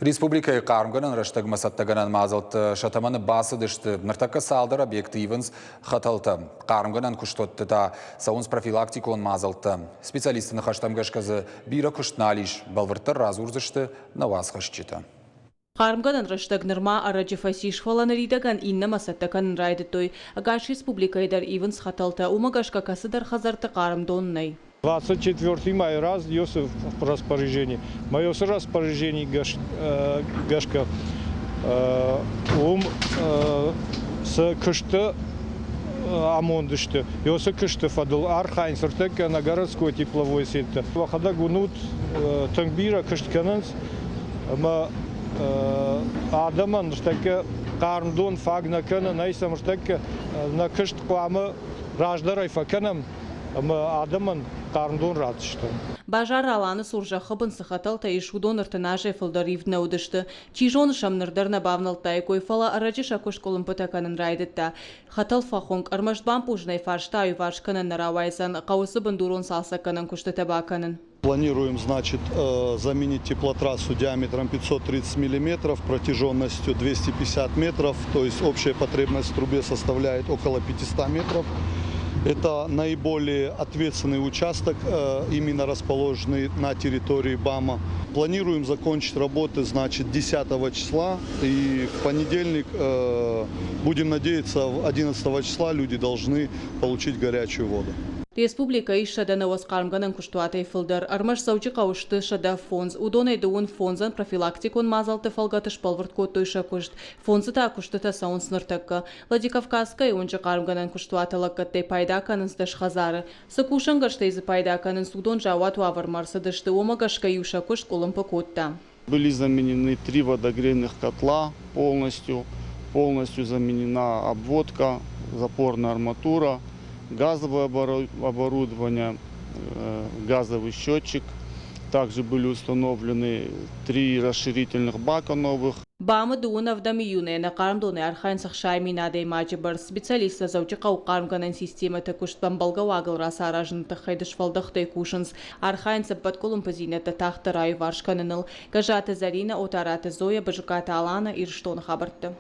Республикӕйы хъармгӕнӕн рӕстӕгмӕ цӕттӕгӕнӕн мадзӕлттӕ сӕ тӕмӕны бацыдысты. Ныртӕккӕ цалдӕр объекты ивынц хӕтӕлтӕ. Хъармгӕнӕн куыстуӕтты та цӕуынц профилактикон мадзӕлттӕ. Специалистты ныхӕстӕм гӕсгӕ дзы бирӕ куыст нал ис. Бӕлвырддӕр радзурдзысты нӕ уацхӕсджытӕ. Хъармгӕнӕн рӕстӕг нырма ӕрӕджы фӕцис, фӕлӕ ныридӕгӕн иннӕмӕ цӕттӕ кӕнын райдыдтой. Ӕгас республикӕйы дӕр ивынц хӕтӕлтӕ, уымӕ гӕсгӕ кӕцыдӕр хӕдзӕртты хъарм дон нӕй. 24 май раз Иосиф распоряжение. Мое распоряжение гӕсгӕ уым цы куысты амонд сты, Иосы куысты фӕдыл архайынц ӕртӕккӕ на городской тепловой сетьты. Уӕхӕдӕг уынут, тынг бирӕ куыст кӕнынц ӕмӕ адӕмӕн ныртӕккӕ хъарм дон фаг нӕ кӕны, нӕй сӕм ныртӕккӕ нӕ куыст хъуамӕ раздӕрӕй фӕкӕнӕм, ӕмӕ адӕмӕн хъарм дон ратдзыстӕм. Базар Аланы цур зӕххы бын цы хӕтӕлтӕ ис, уыдон 30 азӕй фылдӕр ивд нӕ уыдысты. Чи зоны сӕм ныр дӕр нӕ бавнӕлдтаиккой, фӕлӕ ӕрӕджы сӕ куыст къуылымпытӕ кӕнын райдыдта. Хӕтӕл фӕхуынкъ, ӕрмӕст бампъузынӕй фарста аиуварс кӕнӕн нӕ рауайдзӕн, хъӕуы цы бындурон цалцӕггӕнӕн куыстытӕ бакӕнын. Планируем, значит, заменить теплотрассу диаметром 530 миллиметров, протяженностью 250 метров, то есть общая потребность в трубе составляет около 500 метров. Это наиболее ответственный участок, именно расположенный на территории БАМа. Планируем закончить работы, значит, 10 числа. И в понедельник, будем надеяться, 11 числа люди должны получить горячую воду. Республикӕйы ис 190 хъармгӕнӕн куыстуатӕй фылдӕр. Ӕрмӕст Дзӕуджыхъӕуы сты 105. Уыдонӕй 35-ӕн профилактикон мадзӕлтты фӕлгӕты сбӕлвырд кодтой сӕ куыст. Фондзы та куыстытӕ цӕуынц ныртӕккӕ. Владикавказскӕйы уынджы хъармгӕнӕн куыстуаты лӕггӕдтӕй пайда кӕнынц 10 хӕдзары. Цы кусӕнгӕрзтӕй дзы пайда кӕнынц, уыдон заууат уавӕрмӕ ӕрцыдысты, уымӕ гӕсгӕ-иу сӕ куыст къуылымпы кодта. Были заменены три водогрейных котла полностью, полностью заменена обводка, запорная арматура, газовое оборудование, газовый счетчик. Также были установлены три расширительных бака новых. БАМ-ы дыууын ӕвдӕм июны ӕнӕхъарм донӕй архайынц 60 000 адӕймаджы бӕрц. Специалисттӕ Дзӕуджыхъӕуы хъармгӕнӕн системӕты куыст ӕмбӕлгӕ уагыл рацаразыны тыххӕй дысфӕлдӕхтӕй кусынц. Архайынц ӕппӕт къуылымпыдзинӕдтӕ тагъддӕр аиуварс кӕныныл. Гӕззаты Зӕринӕ, Отараты Зоя, Бызыкъаты Алана, Ирыстоны хабӕрттӕ.